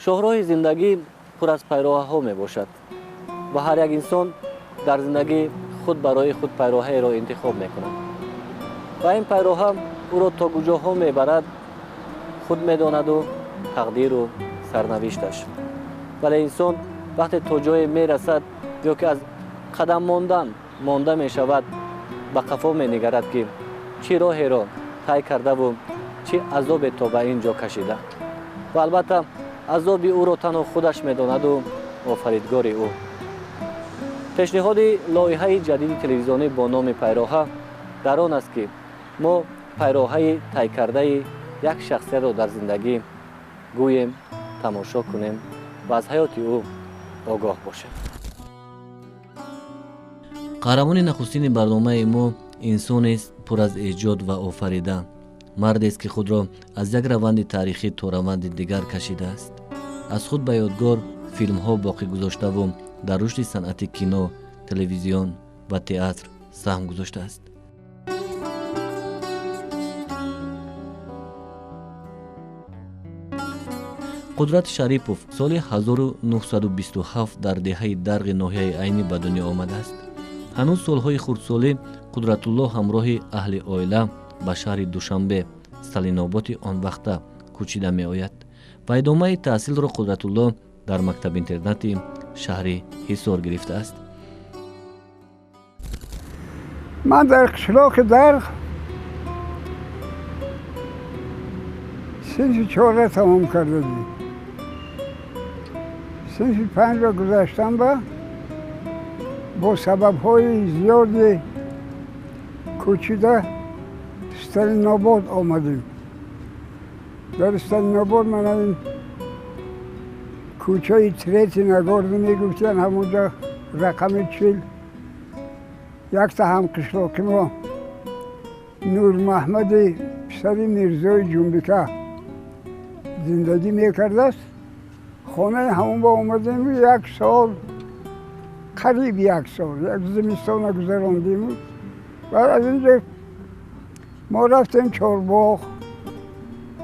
Шоҳроҳи зиндагӣ пур аз пайроҳаҳо мебошад ва ҳар як инсон дар зиндагӣ худ барои худ пайроҳаеро интихоб мекунад ва ин пайроҳа ӯро то куҷоҳо мебарад, худ медонаду тақдиру сарнавишташ. Вале инсон вақте то ҷое мерасад ё ки аз қадам мондан монда мешавад, ба қафо менигарад, ки чӣ роҳеро тай кардаву чӣ азобе то ба ин ҷо кашида. Ва албатта, азоби ӯро танҳо худаш медонаду офаридгори ӯ. Пешниҳоди лоиҳаи ҷадиди телевизионӣ бо номи «Пайроҳа» дар он аст, ки мо пайроҳаи тай кардаи як шахсиятро дар зиндагӣ гӯем, тамошо кунем ва аз ҳаёти ӯ огоҳ бошем. Қаҳрамони нахустини барномаи мо инсонест пур аз эҷод ва офарида, мардест, ки худро аз як раванди таърихӣ то раванди дигар кашидааст, аз худ ба ёдгор филмҳо боқӣ гузоштаву дар рушди санъати кино, телевизион ва театр саҳм гузоштааст. Қудрат Шарипов соли 1927 дар деҳаи Дарғи ноҳияи Айнӣ ба дунё омадааст. Ҳанӯз солҳои хурдсолӣ Қудратуллоҳ ҳамроҳи аҳли оила ба шаҳри Душанбе, Сталиноботи он вақта, кӯчида меояд ва идомаи таҳсилро Қудратуллоҳ дар мактаб-интернати шаҳри Ҳисор гирифтааст. Ман дар қишлоқи Дарғ синфи чорра тамом кардадим. Синфи панҷро гузаштам, ба бо сабабҳои зиёде кӯчида Сталинобод омадем. Дар Сталинобод мана ин кӯчаи Третий Нагорный мегуфтиян, ҳамонҷо рақами 40 якта ҳамқишлоқи мо Нурмаҳмади писари Мирзои Ҷумбика зиндагӣ мекардааст. Хонаи ҳамон ба омадем, як сол, қариб як сол, як зимистона гузарондему баъд аз инҷо мо рафтем Чорбоғ.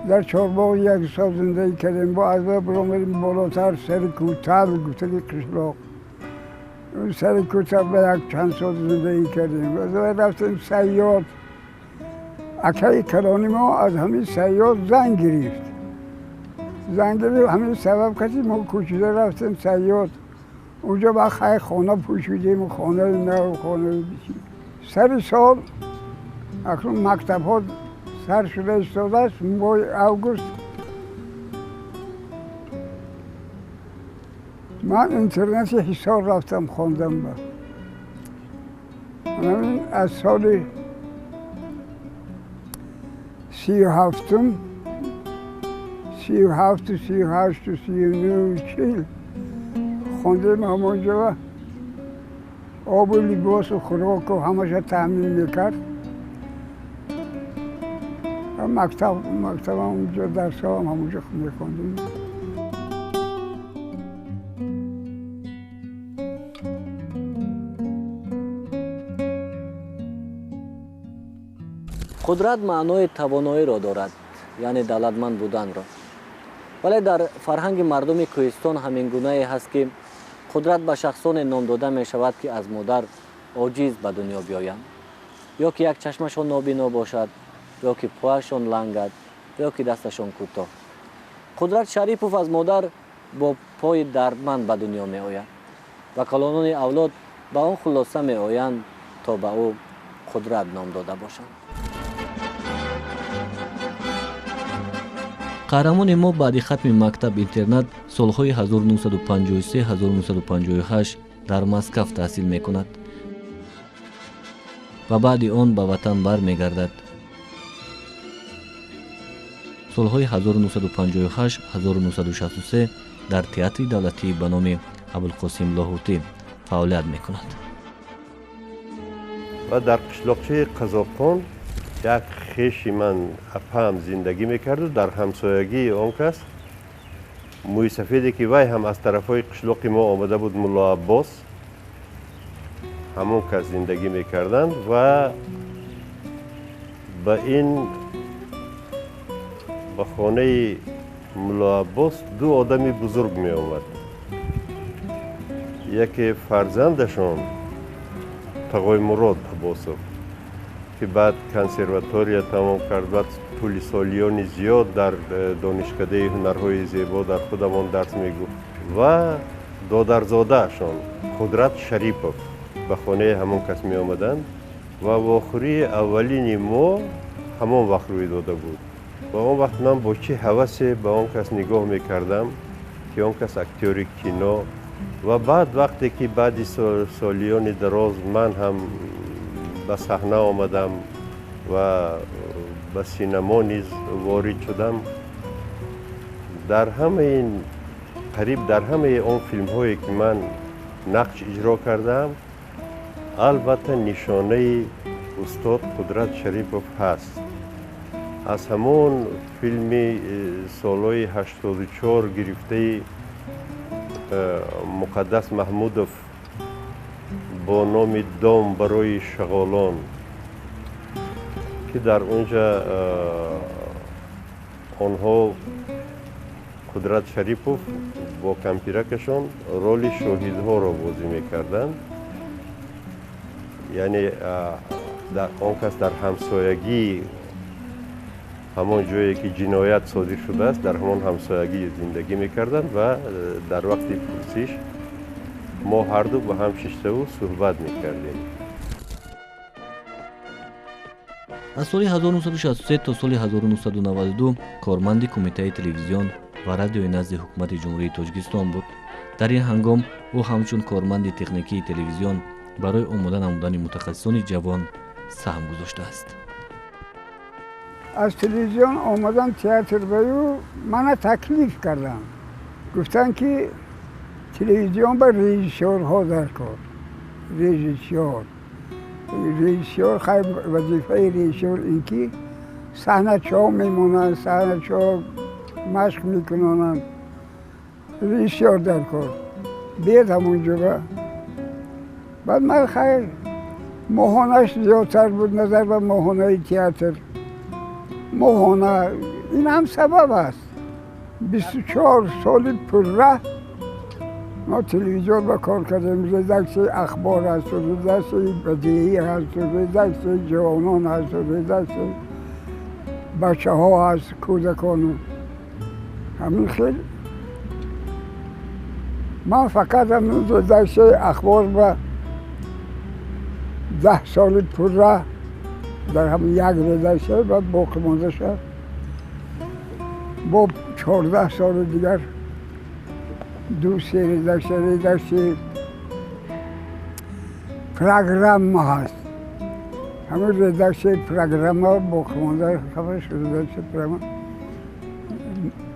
Дар Чорбоғ як сол зиндагӣ кардем. Бо аз биромадем болотар, сари Кӯтал гуфтаги қишлоқ, сари Кӯтал ба як чанд сол зиндагӣ кардем. Рафтем Сайёд. Акаи калони мо аз ҳамин Сайёд зан гирифт. Зан гирифт, ҳамин сабаб каси мо кӯчида рафтем Сайёд. Унҷо ба хай хона пӯшидем, хонаи нав, хонаи сари сол. Акнун мактабҳо сар шуда истодааст. Моҳи август ман интернати Ҳисор рафтам, хондам. Ба ҳамин аз соли 37-ум, 37-у, 38-у, 39-у, 40 хондем. Ҳамонҷо обу либосу хӯроку ҳамаша таъмин мекард мактаб. Мактабам онҷо, дарсҳоам ҳамонҷо мехондем. Қудрат маънои тавоноиро дорад, яъне давлатманд буданро. Вале дар фарҳанги мардуми кӯҳистон ҳамин гунае ҳаст, ки қудрат ба шахсоне ном дода мешавад, ки аз модар оҷиз ба дунё биёянд, ё ки як чашмашон нобино бошад, ё ки пояшон лангад, ё ки дасташон кӯтоҳ. Қудрат Шарипов аз модар бо пои дардманд ба дунё меояд ва калонони авлод ба он хулоса меоянд, то ба ӯ Қудрат ном дода бошанд. Қаҳрамони мо баъди хатми мактаб-интернат солҳои 1953-1958 дар Москав таҳсил мекунад ва баъди он ба ватан бармегардад. Солҳои 1958-1963 дар Театри давлатӣ ба номи Абулқосим Лоҳутӣ фаъолият мекунад. Ва дар қишлоқчаи Қазоқон як хеши ман, апаам, зиндагӣ мекарду дар ҳамсоягии он кас мӯйсафеде, ки вай ҳам аз тарафҳои қишлоқи мо омада буд, Мулло Аббос, ҳамон кас зиндагӣ мекарданд. Ва ба ин ба хонаи Мулло Аббос ду одами бузург меомад. Яке фарзандашон Тағоймурод Аббосов, ки баъд консерватория тамом кард, баъд тӯли солиёни зиёд дар Донишкадаи ҳунарҳои зебо дар худамон дарс мегуфт, ва додарзодаашон Қудрат Шарипов ба хонаи ҳамон кас меомаданд ва вохӯрии аввалини мо ҳамон вақт рӯй дода буд. Ва он вақт ман бо чӣ ҳавасе ба он кас нигоҳ мекардам, ки он кас актёри кино. Ва баъд вақте ки баъди солиёни дароз ман ҳам ба саҳна омадам ва ба синамо низ ворид шудам, дар ҳамаи қариб дар ҳамаи он филмҳое ки ман нақш иҷро кардаам, албатта нишонаи устод Қудрат Шарипов ҳаст. Аз ҳамон филми солҳои 84 гирифтаи Муқаддас Маҳмудов бо номи «Дом барои шағолон», ки дар он ҷа онҳо Қудрат Шарипов бо кампиракашон роли шоҳидҳоро бозӣ мекарданд, яъне он кас дар ҳамсоягии ҳамон ҷое ки ҷиноят содир шудааст, дар ҳамон ҳамсоягӣ зиндагӣ мекарданд ва дар вақти пурсиш мо ҳарду ба ҳам шиштаву суҳбат мекардем. Аз соли 1963 то соли 1992 корманди Кумитаи телевизион ва радиои назди Ҳукумати Ҷумҳурии Тоҷикистон буд. Дар ин ҳангом ӯ ҳамчун корманди техникии телевизион барои омода намудани мутахассисони ҷавон саҳм гузоштааст. Аз телевизион омадан театр ба ю мана таклиф карданд, гуфтанд, ки телевизион ба режиссёрҳо дар кор, режиссёр. Хайр, вазифаи режиссёр ин ки саҳначаҳо мемонанд, саҳначаҳо машқ мекунонанд, режиссёр дар кор, биед ҳамон ҷоба. Баъд ман, хайр, моҳонаш зиёдтар буд назар ба моҳонаи театр. Моҳона ин ҳам сабаб аст. 24 соли пурра мо телевизион ба кор кардем. Редаксияи ахбор ҳасту, редаксияи бадиӣ ҳасту, редаксияи ҷавонон ҳасту, редаксияи бачаҳо ҳаст, кӯдакону ҳамин хел. Ман фақат ҳамин редаксияи ахбор ба 10 соли пурра дар ҳамин як редаксия, баъд боқӣ мондаша бо 14 соли дигар ду се редаксия, редаксияи программа ҳаст, ҳамин редаксияи программа боқӣ монда, ҳамаш редаксияи программа.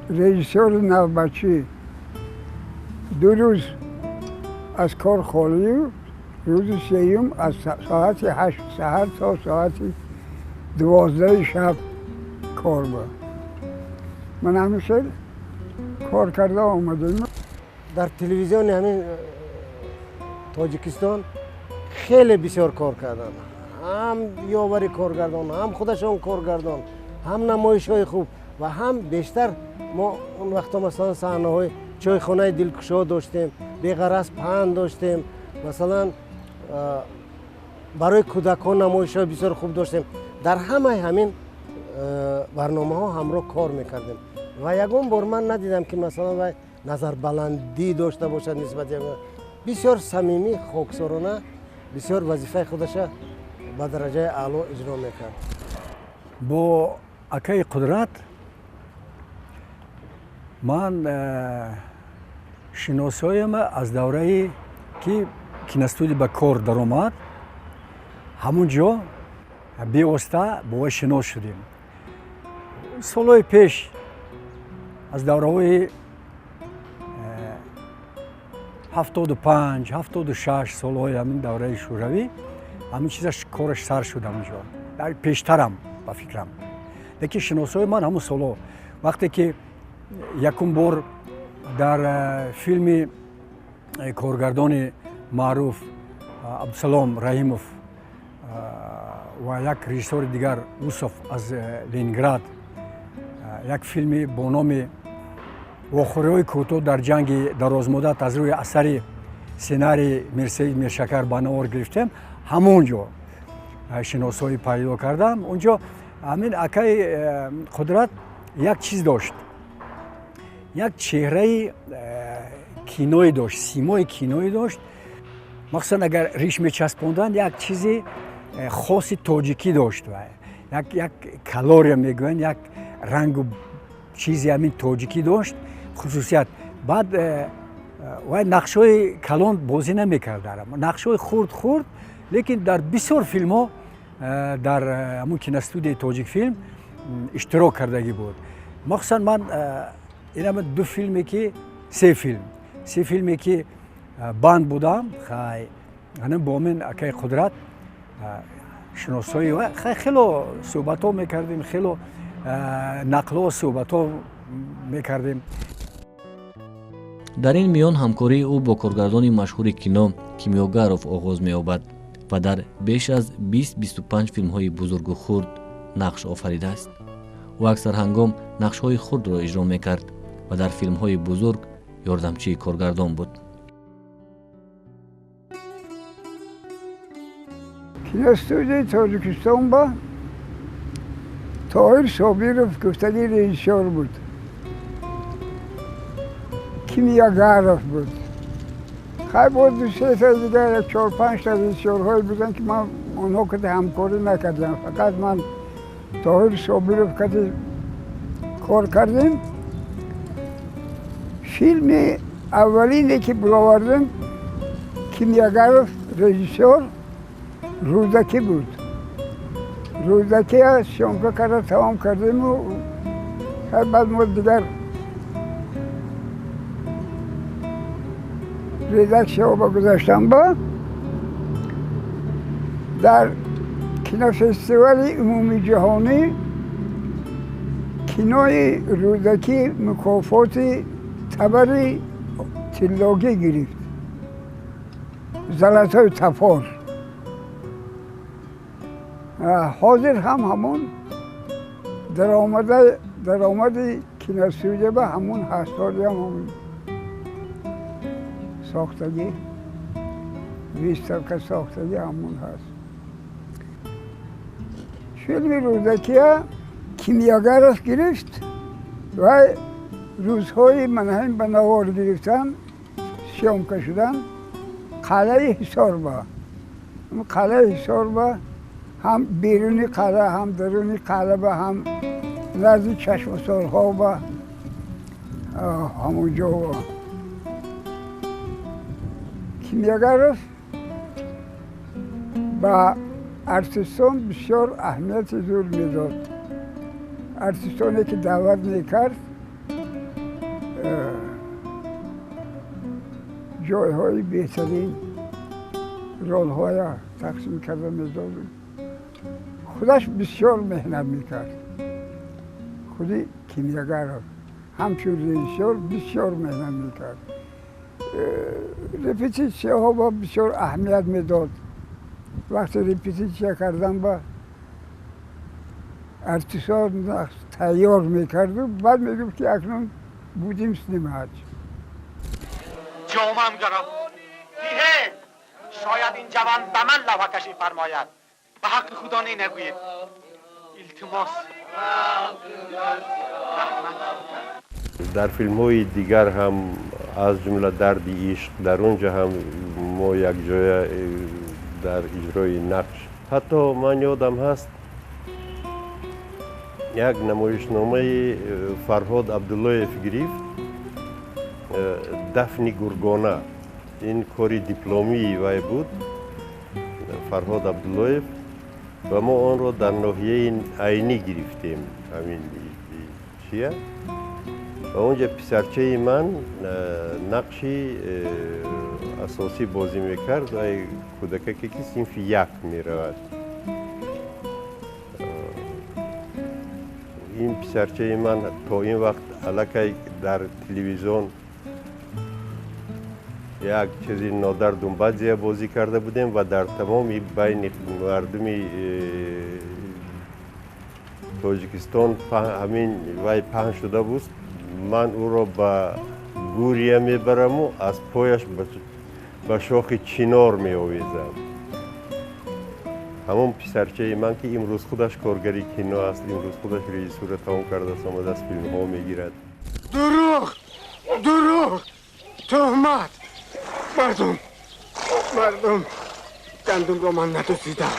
Режиссёри навбатчӣ 2 рӯз аз кор холию рӯзи сеюм аз соати 8 саҳар то соати 12 шаб кор буд. Ман ҳамин кор карда омадем. Дар телевизиони ҳамин Тоҷикистон хеле бисёр кор карданд, ҳам ёвари коргардон, ҳам худашон коргардон, ҳам намоишҳои хуб ва ҳам бештар мо он вақто масалан саҳнаҳои чойхонаи дилкушо доштем, беғараз панд доштем, масалан барои кӯдакон намоишҳои бисёр хуб доштем. Дар ҳамаи ҳамин барномаҳо ҳамроҳ кор мекардем ва ягон бор ман надидам, ки масалан вай назарбаландӣ дошта бошад нисбати. Бисёр самимӣ, хоксорона, бисёр вазифаи худаша ба дараҷаи аъло иҷро мекард. Бо акаи Қудрат ман шиносоям аз даврае ки киностудия ба кор даромад, ҳамун ҷо бевосита бо вай шинос шудем. Солҳои пеш, аз давраҳои 75, 76, солҳои ҳамин давраи Шӯравӣ, ҳамин чизаш кораш сар шуд ҳамунҷо. Пештарам, ба фикрам, лекин шиносои ман ҳамун солҳо, вақте ки якум бор дар филми коргардони маъруф Абдусалом Раҳимов ва як режиссори дигар, Усов аз Ленинград, як филми бо номи Вохӯриҳои кӯтоҳ дар ҷанги дарозмуддат аз рӯи асари сценарии Мирсаид Миршакар ба навор гирифтем, ҳамон ҷо шиносоӣ пайдо кардам. Унҷо ҳамин акаи Қудрат як чиз дошт, як чеҳраи киноӣ дошт, симои киноӣ дошт. Махсусан агар риш мечаспонданд, як чизи хоси тоҷикӣ дошт, як калория мегӯянд, як рангу чизи ҳамин тоҷикӣ дошт, хусусият. Баъд вай нақшҳои калон бозӣ намекард, нақшҳои хурд хурд, лекин дар бисёр филмҳо дар ҳамун киностудияи Тоҷикфилм иштирок кардагӣ буд. Махсусан ман инама ду филме ки се филме ки банд будам, хай ана бо мин акаи Қудрат шиносоӣ, хай хело суҳбатҳо мекардем, хело нақлҳо суҳбатҳо мекардем. Дар ин миён ҳамкории ӯ бо коргардони машҳури кино Кимёгаров оғоз меёбад ва дар беш аз 20-25 филмҳои бузургу хурд нақш офаридааст. Ӯ аксар ҳангом нақшҳои хурдро иҷро мекард ва дар филмҳои бузург ёрдамчии коргардон буд. Киностудияи Тоҷикистон ба Тоҳир Собиров гуфтагӣ режиссёр буд, Кимёгаров буд. Хай боз ду сета дигар як чор панҷта режиссёрҳое буданд, ки ман онҳо кати ҳамкорӣ накардам. Фақат ман Тоҳир Собиров кати кор кардем. Филми аввалине ки баровардем, Кимёгаров режиссёр, Рӯдакӣ буд. Рӯдакия съёмка карда тамом кардему, баъд мо дигар редаксияҳо ба гузаштам ба дар кинофестивали умумиҷаҳонӣ кинои Рӯдакӣ мукофоти табари тиллогӣ гирифт, золотой топор. Ҳозир ҳам ҳамон даромади киностудия ба ҳамон ҳаст, ҳозир ҳам ҳамон сохтагӣ, выставка сохтагӣ ҳамон ҳаст. Филми Рӯдакия Кимёгаров гирифт ва рӯзҳои манҳам ба навор гирифтан, съёмка шудан қалъаи Ҳисорба. Қалъаи Ҳисорба ҳам беруни қалъа, ҳам даруни қалъа, ба ҳам назди чашмасорҳо, ба ҳамон ҷо. Кимёгаров ба артистон бисёр аҳамияти зур медод. Артистоне ки даъват мекард, ҷойҳои беҳтарин ролҳоя тақсим карда медод. Худаш бисёр меҳнат мекард. Худи Кимёгаров ҳамчун режиссёр бисёр меҳнат мекард. Репетитсияҳо ба бисёр аҳамият медод. Вақте репетитсия кардан ба артистҳо тайёр мекарду, баъд мегуфт, ки акнун будем снимать. ҷомам гарам диҳе, шояд ин ҷавон ба ман лавҳакашӣ фармояд. Ба ҳаққи худо не нагӯед, илтимос. Дар филмҳои дигар ҳам, аз ҷумла Дарди ишқ, дар он ҷо ҳам мо якҷоя дар иҷрои нақш. Ҳатто ман ёдам ҳаст як намоишномаи Фарҳод Абдуллоев гирифт, Дафни гургона. Ин кори дипломии вай буд, Фарҳод Абдуллоев, ва мо онро дар ноҳияи Айнӣ гирифтем. Ҳамин чия? Ва онҷа писарчаи ман нақши асосӣ бозӣ мекард, вай кӯдакаке ки синфи як меравад. Ин писарчаи ман то ин вақт аллакай дар телевизион як чизи Нодар Думбадзия бозӣ карда будем ва дар тамоми байни мардуми Тоҷикистон ҳамин вай паҳн шуда буд. Ман ӯро ба гурия мебараму аз пояш ба шохи чинор меовезам. Ҳамон писарчаи ман, ки имрӯз худаш коргари кино аст, имрӯз худаш режиссура тамом кардааст, омадааст, филмҳо мегирад. Дурӯғ, дурӯғ, туҳмат! Мардум, мардум, гандумро ман надуздидам,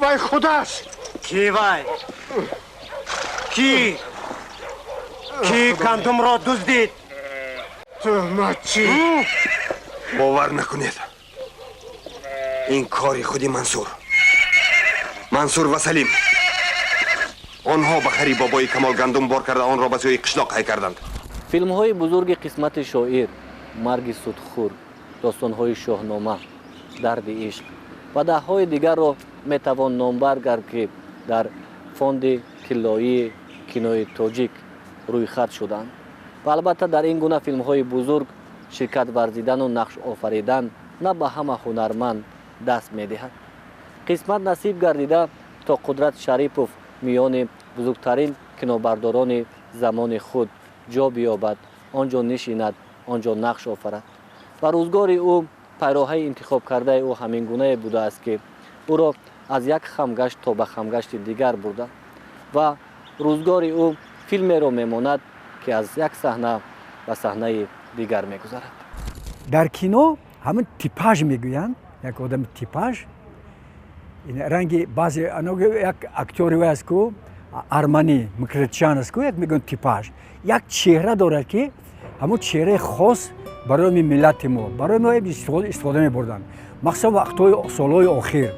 вай худаш. Кӣ вай? Кӣ? Кӣ гандумро дуздид? Туҳматчӣ! Бовар накунед, ин кори худи Мансур, Мансур ва Салим. Онҳо ба хари бобои Камол гандум бор карда, онро ба сӯи қишлоқ ҳай карданд. Филмҳои бузурги қисмати шоир, Марги судхӯр, достонҳои Шоҳнома, Дарди ишқ ва даҳҳои дигарро метавон номбар кард, ки дар фонди тиллоии кинои тоҷик рӯйхат шуданд. Ва албатта, дар ин гуна филмҳои бузург ширкат варзидану нақш офаридан на ба ҳама ҳунарманд даст медиҳад. Қисмат насиб гардида, то Қудрат Шарипов миёни бузургтарин кинобардорони замони худ ҷо биёбад, он ҷо нишинад, он ҷо нақш офарад. Ва рӯзгори ӯ, пайроҳаи интихобкардаи ӯ ҳамин гунае будааст, ки ӯро аз як хамгашт то ба хамгашти дигар бурда, ва рӯзгори ӯ филмеро мемонад, ки аз як саҳна ба саҳнаи дигар мегузарад. Дар кино ҳамин типаж мегӯянд, як одами типаж ранги баъзе як актёри вай аст ку, арманӣ Мкртчян аст ку, як мегӯянд типаж, як чеҳра дорад, ки ҳамон чеҳраи хос барои миллати мо, барои мо истифода мебурданд. Махсусан вақтҳои солҳои охир,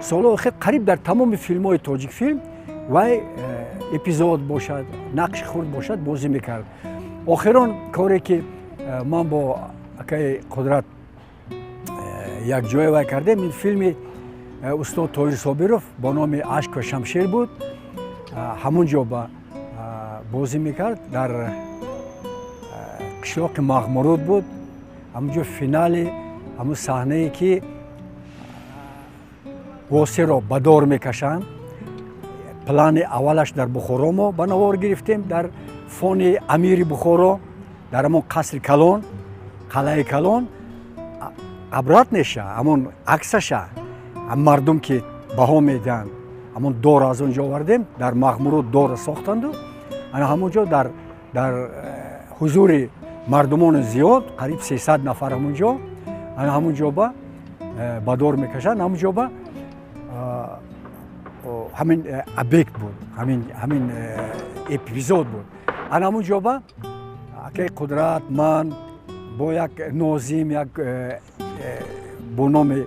солҳои охир қариб дар тамоми филмҳои Тоҷикфилм вай эпизод бошад, нақши хурд бошад, бозӣ мекард. Охирон коре, ки ман бо акаи Қудрат якҷоя вай кардем, ин филми устод Тоҳир Собиров бо номи Ашк ва шамшер буд. Ҳамон ҷо ба бозӣ мекард, дар қишлоқи Мағмуруд буд. Ҳамон ҷо финали ҳамон саҳнае, ки Восеро ба дор мекашанд. Плани аввалаш дар Бухоро мо ба навор гирифтем, дар фони амири Бухоро, дар ҳамон қасри калон, қалъаи калон. Обратный ша, ҳамон аксаша, мардум ки баҳо медиҳанд, ҳамон дор аз он ҷо овардем. Дар Мағмуруд дорро сохтанду ана ҳамон ҷо дар ҳузури мардумони зиёд, қариб 300 нафар, ҳамон ҷо, ана ҳамон ҷо ба дор мекашанд. Ҳамон ҷо ба ҳамин объект буд, ҳамин эпизод буд. Ана ҳамон ҷо ба акаи Қудрат, ман бо як нозим, як бо номи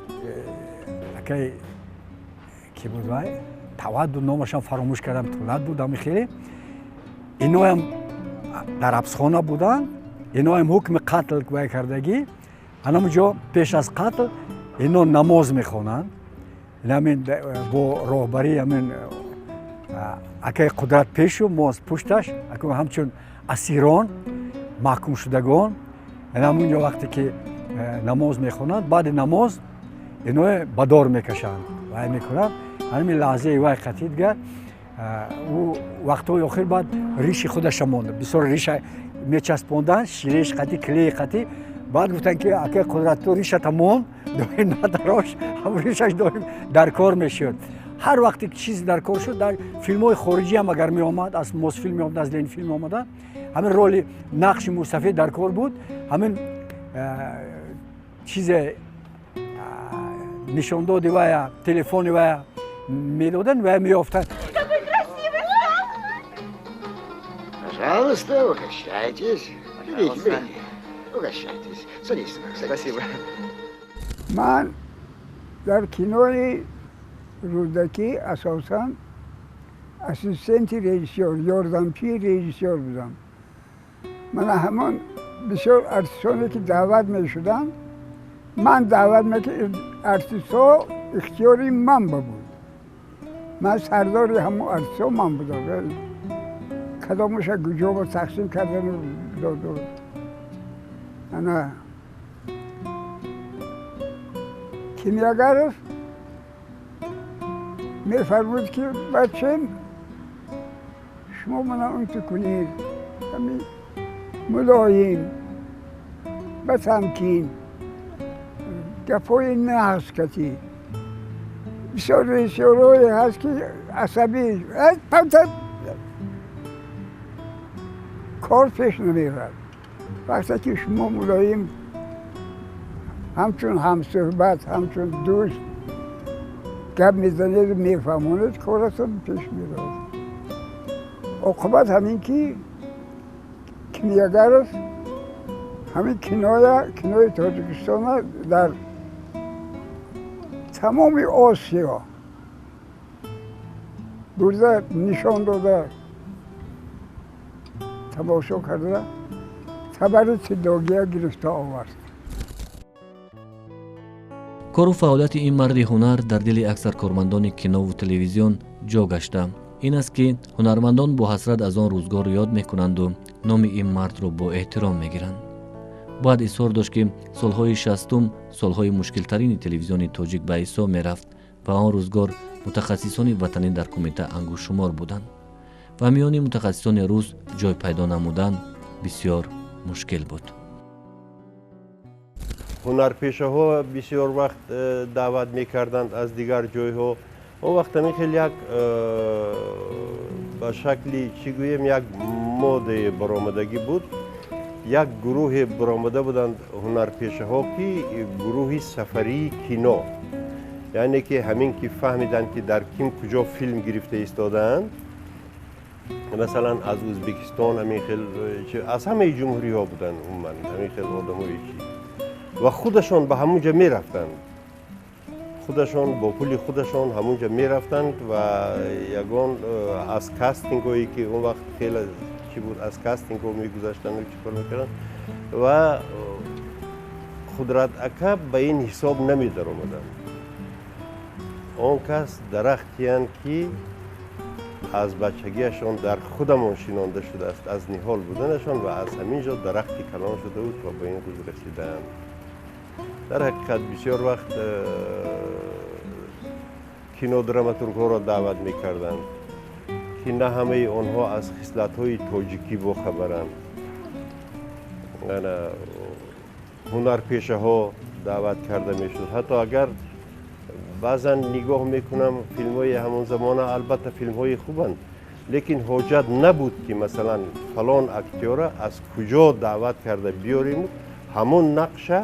акаи ки буд, вай Тават буд, номашам фаромӯш кардам, Тулат буд. Ҳами хеле иноям дар ҳабсхона буданд, иноям ҳукми қатл вай кардагӣ. Ҳанамон ҷо пеш аз қатл ино намоз мехонанд. Ҳамин бо роҳбарии ҳамин акаи Қудрат пешу, мо аз пушташ, ҳамчун асирон, маҳкумшудагон. Ҳамон ҷо вақте ки намоз мехонанд, баъди намоз иное ба дор мекашанд, вай мекунанд. Ҳамин лаҳзаи вай қатидгар ӯ вақтҳои охир баъд риши худаша монда, бисёр риша мечаспонданд, ширеш қатӣ, клей қатӣ. Баъд гуфтанд, ки акаи Қудрат, ту ришата мон, доим натарош. Ҳам ришаш доим дар кор мешуд. Ҳар вақте ки чизе дар кор шуд, дар филмҳои хориҷӣ ҳам агар меомад, аз Мосфилм меомад, аз Ленфилм меомада, ҳамин роли нақши мусафед дар кор буд, ҳамин чизе нишондоди вая, телефони вая медоданд, вая меёфтанд. Пожалуйста, угощайтесь. Берите, берите. Угощайтесь. Садитесь, садитесь. Спасибо. Ман дар кинои Рӯдакӣ асосан ассистенти режиссёр, ёрдамчии режиссёр будам. Мана ҳамон бисёр артистоне, ки даъват мешуданд, ман даъват мекардам. Артистҳо ихтиёри ман ба буд, ман сардори ҳамон артистҳо ман будам. Кадомаша куҷоба тақсим кардану дод. Ана Кимёгаров мефармуд, ки бачем, шумо мана он ту кунед. Ҳамин. Мулоим, ба тамкин, гапҳои наҳс катӣ. Бисёр режиссёрҳое ҳаст, ки асабӣ, кор пеш намерад. Вақте ки шумо мулоим, ҳамчун ҳамсӯҳбат, ҳамчун дӯст гап мезанеду мефаҳмонед, коратон пеш меравад. Оқибат ҳамин ки Кимиёгаров ҳамин киноя, кинои Тоҷикистона дар тамоми Осиё бурда нишон дода, тамошо карда, хабари тиллогия гирифта овард. Кору фаъолияти ин марди ҳунар дар дили аксар кормандони кинову телевизион ҷо гашта. Ин аст, ки ҳунармандон бо ҳасрат аз он рӯзгор ёд мекунанду номи ин мардро бо эҳтиром мегиранд. Бояд изҳор дошт, ки солҳои 60-ум солҳои мушкилтарини телевизиони тоҷик ба ҳисоб мерафт ва он рӯзгор мутахассисони ватанӣ дар кумита ангуштшумор буданд ва миёни мутахассисони рус ҷой пайдо намудан бисёр мушкил буд. Ҳунарпешаҳо бисёр вақт даъват мекарданд аз дигар ҷойҳо. Он вақт ҳамин хел як ба шакли чӣ гӯем, як модае баромадагӣ буд. Як гурӯҳе баромада буданд ҳунарпешаҳо, ки гурӯҳи сафарии кино, яъне ки ҳамин ки фаҳмиданд, ки дар ким куҷо филм гирифта истодаанд, масалан аз Ӯзбекистон, ҳамин хел аз ҳамаи ҷумҳуриҳо буданд, умуман ҳамин хел одамои чӣ, ва худашон ба ҳамун ҷо мерафтанд, худашон бо пули худашон ҳамун ҷо мерафтанд ва ягон аз кастингҳое ки он вақт хеле чӣ буд, аз кастингҳо мегузаштанд, чӣ кор мекарданд. Ва Қудрат ака ба ин ҳисоб намедаромаданд. Он кас дарахтиянд, ки аз бачагиашон дар худамон шинонда шудааст, аз ниҳол буданашон, ва аз ҳамин ҷо дарахти калон шуда то ба ин рӯз расидаанд. Дар ҳақиқат бисёр вақт кинодраматургҳоро даъват мекарданд, ки на ҳамаи онҳо аз хислатҳои тоҷикӣ бохабаранд. Ҳунарпешаҳо даъват карда мешуд. Ҳатто агар баъзан нигоҳ мекунам филмҳои ҳамон замона, албатта филмҳои хубанд, лекин ҳоҷат набуд, ки масалан фалон актёра аз куҷо даъват карда биёрем, ҳамон нақша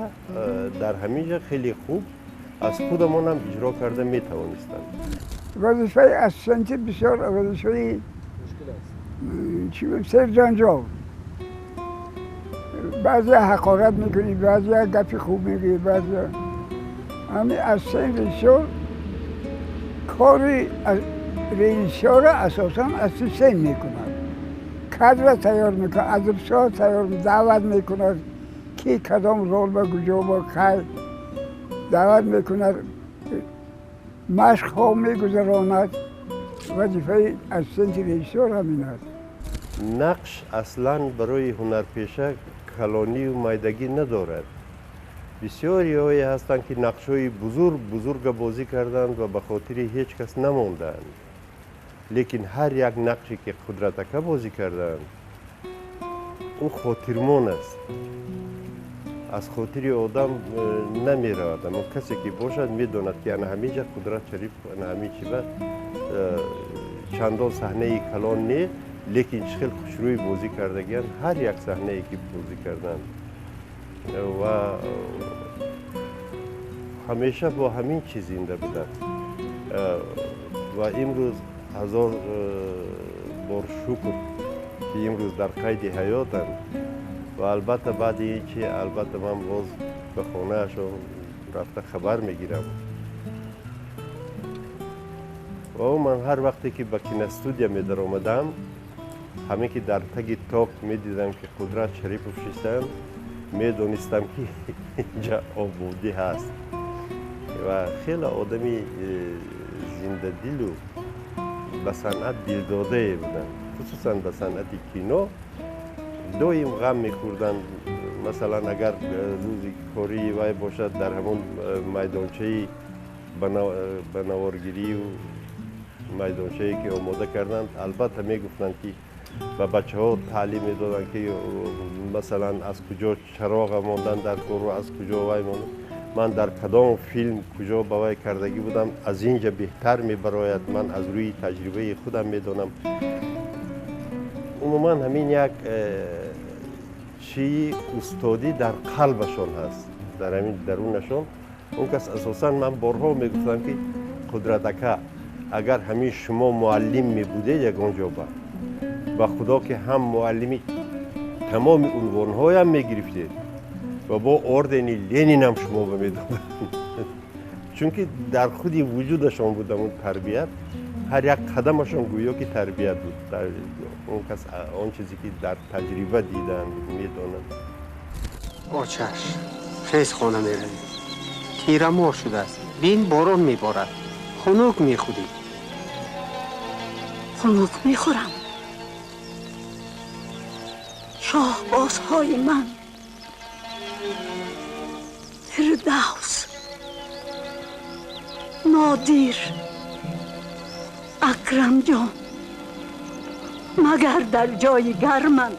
дар ҳамин ҷо хеле хуб аз худамонам иҷро карда метавонистанд. Вазифаи ассистентӣ бисёр вазифаи серҷанҷол. Баъзея ҳақорат мекунӣ, баъзея гапи хуб мегӯӣ, баъзея ҳамин ассистент режиссёр кори режиссёра асосан ассистент мекунад. Кадра тайёр мекунад, адресҳо тайёр, даъват мекунад, ки кадом рол ба куҷо ба кай даъват мекунад, машқҳо мегузаронад. Вазифаи ассистенти режиссёр ҳамин аст. Нақш аслан барои ҳунарпеша калонию майдагӣ надорад. Бисёриҳое ҳастанд, ки нақшҳои бузург бузурга бозӣ карданд ва ба хотири ҳеҷ кас намондаанд, лекин ҳар як нақше ки Қудрат ака бозӣ карданд, ӯ хотирмон аст, аз хотири одам намеравад. Аммо касе ки бошад, медонад, ки ана ҳамин ҷа Қудрат Шарипов, ана ҳамин чиба чандон саҳнаи калон не, лекин чӣ хел хушрӯй бозӣ кардагианд ҳар як саҳнае ки бозӣ карданд, ва ҳамеша бо ҳамин чиз зинда буданд. Ва имрӯз ҳазор бор шукр, ки имрӯз дар қайди ҳаётанд. Ва албатта баъди ин чи албатта ман боз ба хонаашон рафта хабар мегирам. Ва ман ҳар вақте ки ба киностудия медаромадам, ҳамин ки дар таги ток медидам, ки Қудрат Шарипов шистанд, медонистам, ки инҷа ободӣ ҳаст. Ва хеле одами зиндадилу ба санъат дилдодае буданд, хусусан ба санъати кино доим ғам мехӯрданд. Масалан, агар рӯзи кории вай бошад, дар ҳамон майдончаи ба наворгирию майдончае ки омода карданд, албатта мегуфтанд, ки Ба бачаҳо таълим медоданд, ки масалан аз куҷо чароға мондан дар кор ва аз куҷо вай мондан. Ман дар кадом филм куҷо ба вай кардагӣ будам, аз ин ҷа беҳтар мебарояд, ман аз рӯи таҷрибаи худам медонам. Умуман ҳамин як чии устодӣ дар қалбашон ҳаст, дар ҳамин дарунашон. Он кас асосан ман борҳо мегуфтам, ки Қудрат ака, агар ҳамин шумо муаллим мебудед ягон ҷо ба худо ки ҳам муаллими тамоми унвонҳоям мегирифтед ва бо ордени Ленинам шумо ба медоданд. Чунки дар худи вуҷудашон буд ҳамун тарбият, ҳар як қадамашон гӯё ки тарбият буд. Он кас он чизе ки дар таҷриба диданд, медонанд. Очаш, хез, хона меравем. Тирамоҳ шудааст, бин, борон меборад, хунук мехӯрӣ. Хунук мехӯрам. Шоҳбозҳои ман, Фирдавс, Нодир, Акрамҷон магар дар ҷои гарманд?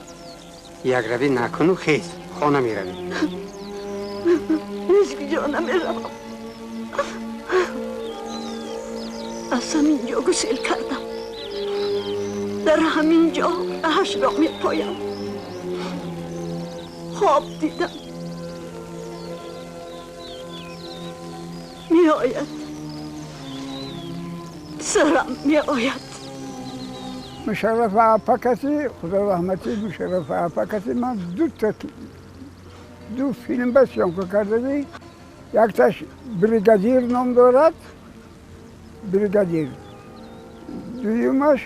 Якравӣ накуну хез, хона меравем. Ҳеҷ ҷо намеравам. Аз ҳамин ҷо гусел кардам, дар ҳамин ҷо раҳашро мепоям. Хоб дидам, меояд, сарам меояд. Мушаррафа апа каси, худо раҳматӣ, Мушаррафа апа каси ман ду филм ба съёмка кардагӣ. Якташ «Бригадир» ном дорад, «Бригадир», дуюмаш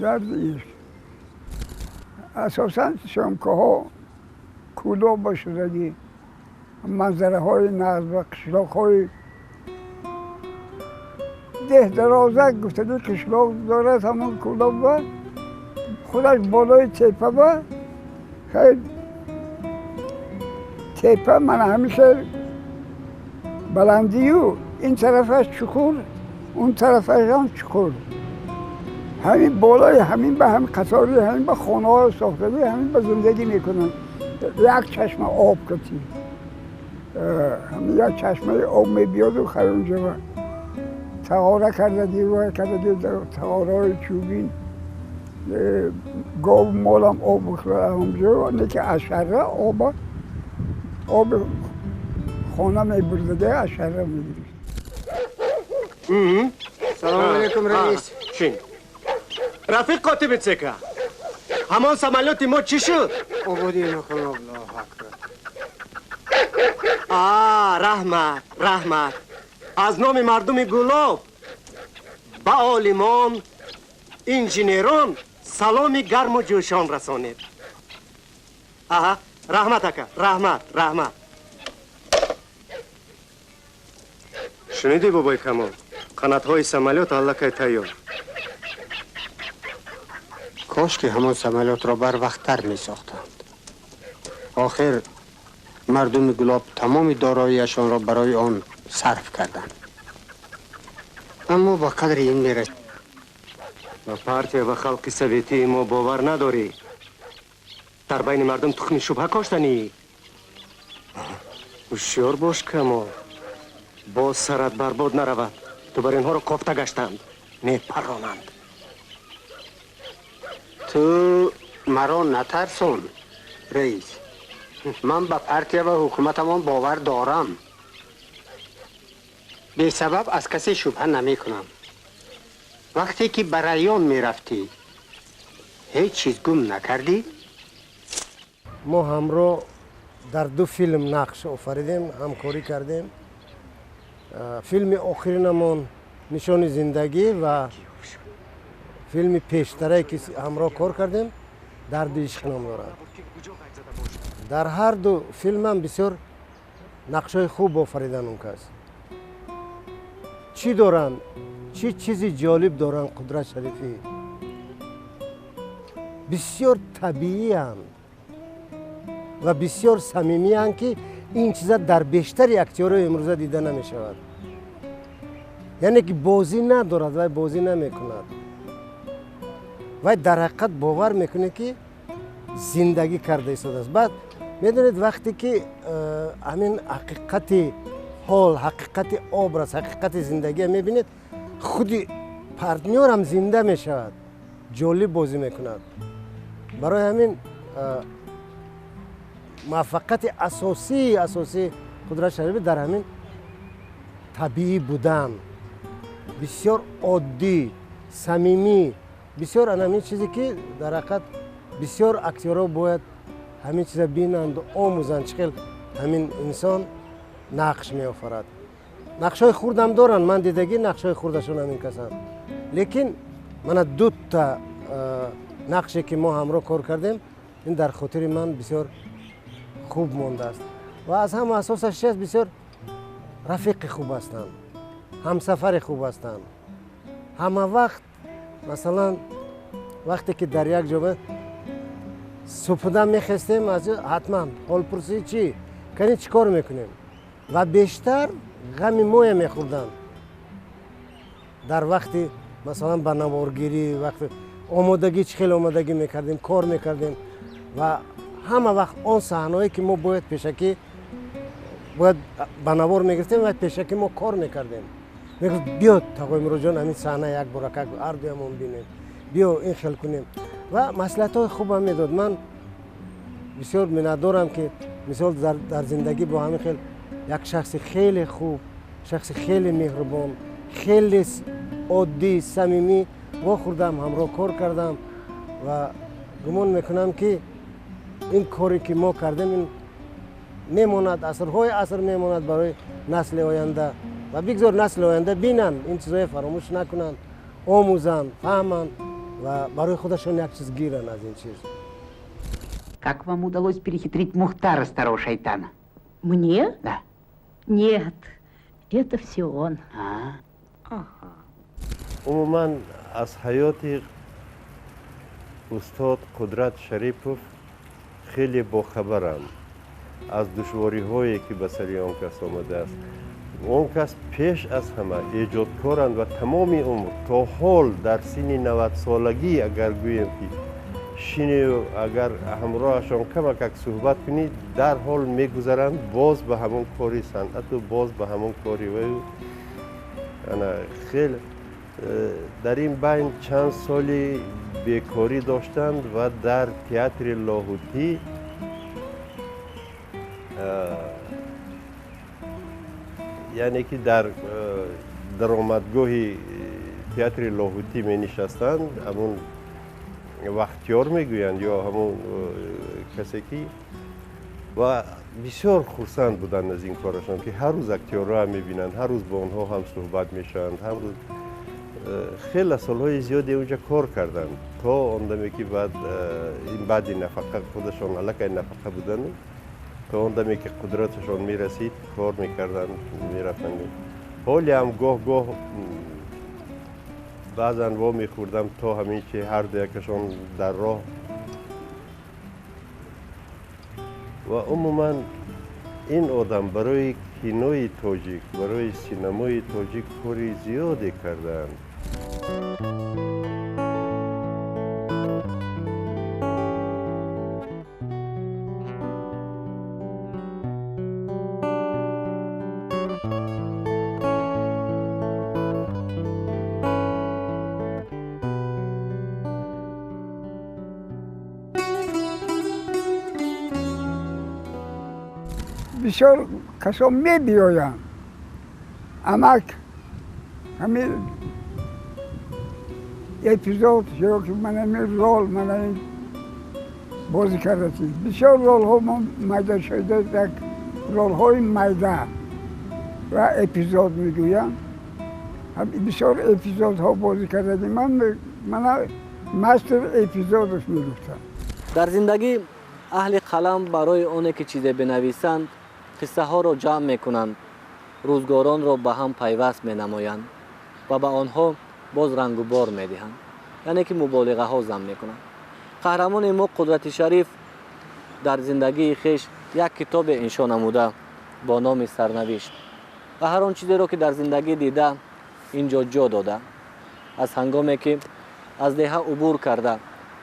«Дарди ишқ». Асосан съёмкаҳо Кӯлоб шудагӣ, манзараҳои нағз ва қишлоқҳои деҳ Дарозак гуфтагӣ қишлоқ дорад ҳамон Кӯлоб ба худаш болои тепа ба хел тепа, мана ҳамиша баландию ин тарафаш чуқур, он тарафашам чуқур. Ҳамин болои ҳамин ба ҳамин қатори ҳамин ба хонаҳо сохтагӣ, ҳамин ба зиндагӣ мекунанд. Як чашма об кати, ҳамин як чашмаи об мебиёду хайр онҷо тағора кардагӣ, вай кардагӣ, тағораҳои чӯбин. Гов молам об бихӯрад ҳамонҷо, не ки аз шарра оба оби хона мебурдаги, аз шарра мегирифт. Салом алейкум, раис. Шин, рафиқ котиби ЦК, ҳамон самолёти мо чӣ шуд? Ободӣ накун, Аллоҳу акбар. А, раҳмат, раҳмат. Аз номи мардуми Гулоб ба олимон, инженерон саломи гарму ҷӯшон расонед. Аҳа, раҳмат, ака, раҳмат, раҳмат. Шунидӣ, бобои Камол, қанатҳои самолёт аллакай тайёр. Кош ки ҳамон самолётро барвақттар месохтанд. Охир мардуми Гулоб тамоми дороиашонро барои он сарф карданд, аммо ба қадри ин мерасид. Ба партия ва халқи советии мо бовар надорӣ, дар байни мардум тухми шубҳа коштанӣ. Ҳушёр бош, Камол, боз сарат барбод наравад. Ту бар инҳоро кофта гаштанд, мепаронанд. Ту маро натарсон, раис. Ман ба партия ва ҳукуматамон бовар дорам. Бесабаб аз касе шубҳа намекунам. Вақте ки ба район мерафтӣ, ҳеҷ чиз гум накардӣ? Мо ҳамроҳ дар ду филм нақш офаридем, ҳамкорӣ кардем. Филми охиринамон «Нишони зиндагӣ» ва филми пештарае ки ҳамроҳ кор кардем, «Дарди ишқ» ном дорад. Дар ҳар ду филмам бисёр нақшҳои хуб офаридан он кас. Чӣ доранд, чӣ чизи ҷолиб доранд? Қудрат Шарифӣ бисёр табииянд ва бисёр самимиянд, ки ин чиза дар бештари актёрҳои имрӯза дида намешавад. Яъне ки бозӣ надорад, вай бозӣ намекунад. Вай дар ҳақиқат бовар мекунед, ки зиндагӣ карда истодааст. Баъд медонед, вақте ки ҳамин ҳақиқати ҳол, ҳақиқати образ, ҳақиқати зиндагия мебинед, худи партнёрам зинда мешавад, ҷолиб бозӣ мекунад. Барои ҳамин муваффақияти асосии Қудрат Шарипов дар ҳамин табиӣ будан, бисёр оддӣ, самимӣ, бисёр ана ҳамин чизе, ки дар ҳақиқат бисёр актёрҳо бояд ҳамин чиза бинанду омӯзанд, чӣ хел ҳамин инсон нақш меофарад. Нақшҳои хурдам доранд, ман дидагӣ нақшҳои хурдашон ҳамин касанд, лекин мана дута нақше, ки мо ҳамроҳ кор кардем, ин дар хотири ман бисёр хуб мондааст. Ва аз ҳама асосаш чист? Бисёр рафиқи хуб ҳастанд, ҳамсафари хуб ҳастанд. Ҳама вақт, масалан, вақте ки дар як ҷо субҳуда мехестем, аз ҳатман ҳолпурсӣ чӣ, кани чӣ кор мекунем, ва бештар ғами моя мехӯрданд дар вақти, масалан, ба наворгирӣ, вақти омодагӣ, чӣ хел омодагӣ мекардем, кор мекардем. Ва ҳама вақт он саҳнаҳое, ки мо бояд пешакӣ бояд ба навор мегирифтем, ва пешакӣ мо кор мекардем, мегуфт: «Биё, тағои Муроҷон, ҳамин саҳна як боракак ҳардуямон бинем, биё ин хел кунем». Ва маслиҳатҳои хубам медод. Ман бисёр миннатдорам, ки мисол дар зиндагӣ бо ҳамин хел як шахси хеле хуб, шахси хеле меҳрубон, хеле оддӣ, самимӣ вохӯрдам, ҳамроҳ кор кардам. Ва гумон мекунам, ки ин коре, ки мо кардем, ин мемонад, асрҳои аср мемонад барои насли оянда. Ва бигзор насли оянда бинанд, ин чизҳое фаромӯш накунанд, омӯзанд, фаҳманд ва барои худашон як чиз гиранд аз ин чиз. Как вам удалось перехитрить Мухтара, старого шайтана? Мне? Да. Нет, это все он. А? Ага. Умуман, аз ҳаёти устод Қудрат Шарипов хеле бохабарам, аз душвориҳое, ки ба сари он кас омадааст. Он кас пеш аз ҳама эҷодкоранд ва тамоми умр, то ҳол, дар синни 90-солагӣ, агар гӯем, ки шинею агар ҳамроҳашон камакак суҳбат кунӣ, дарҳол мегузаранд боз ба ҳамон кори санъату боз ба ҳамон кори ваю. Ана хел дар ин байн чанд соли бекорӣ доштанд ва дар театри Лоҳутӣ, яъне ки дар даромадгоҳи театри Лоҳутӣ менишастанд, ҳамун вахтёр мегӯянд ё ҳамун касе ки, ва бисёр хурсанд буданд аз ин корашон, ки ҳар рӯз актёрҳоам мебинанд, ҳар рӯз бо онҳо ҳам суҳбат мешаванд. Ҳар рӯз хеле солҳои зиёде унҷа кор карданд, то он даме, ки баъд ин баъди нафақа, худашон аллакай нафақа буданд, то он даме, ки қудраташон мерасид, кор мекарданд, мерафтанд. Ҳоле ҳам гоҳ гоҳ баъзан во мехӯрдам, то ҳамин чи ҳар дуякашон дар роҳ. Ва умуман ин одам барои кинои тоҷик, барои синамои тоҷик кори зиёде кардаанд. Бисёр касон мебиёянд: «Амак, ҳамин эпизод ё ки мана ҳамин рол мана ин бозӣ кардатӣ». Бисёр ролҳо мо майда шуда, як ролҳои майда ва эпизод мегӯянд, бисёр эпизодҳо бозӣ кардагӣ. Ман мана мастер эпизодов мегуфтам. Дар зиндагӣ аҳли қалам барои оне, ки чизе бинависанд, қиссаҳоро ҷамъ мекунанд, рӯзгоронро ба ҳам пайваст менамоянд ва ба онҳо боз рангу бор медиҳанд, яъне ки муболиғаҳо зам мекунанд. Қаҳрамони мо Қудрати Шариф дар зиндагии хеш як китобе иншо намуда бо номи «Сарнавишт» ва ҳар он чизеро, ки дар зиндагӣ дида, ин ҷо ҷо дода. Аз ҳангоме, ки Аз деҳа убур карда,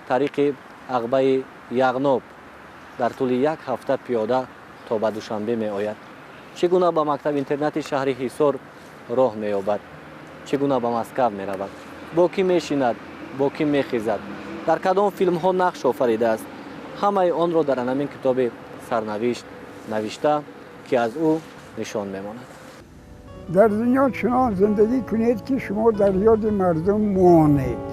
тариқи Ағбаи Яғноб дар тӯли як ҳафта пиёда то ба Душанбе меояд, чӣ гуна ба мактаб интернати шаҳри Ҳисор роҳ меёбад, чӣ гуна ба Москав меравад, бо кӣ мешинад, бо кӣ мехезад, дар кадом филмҳо нақш офаридааст, ҳамаи онро дар анамин китоби сарнавишт навишта, ки аз ӯ нишон мемонад. Дар дунё чунон зиндагӣ кунед, ки шумо дар ёди мардум монед.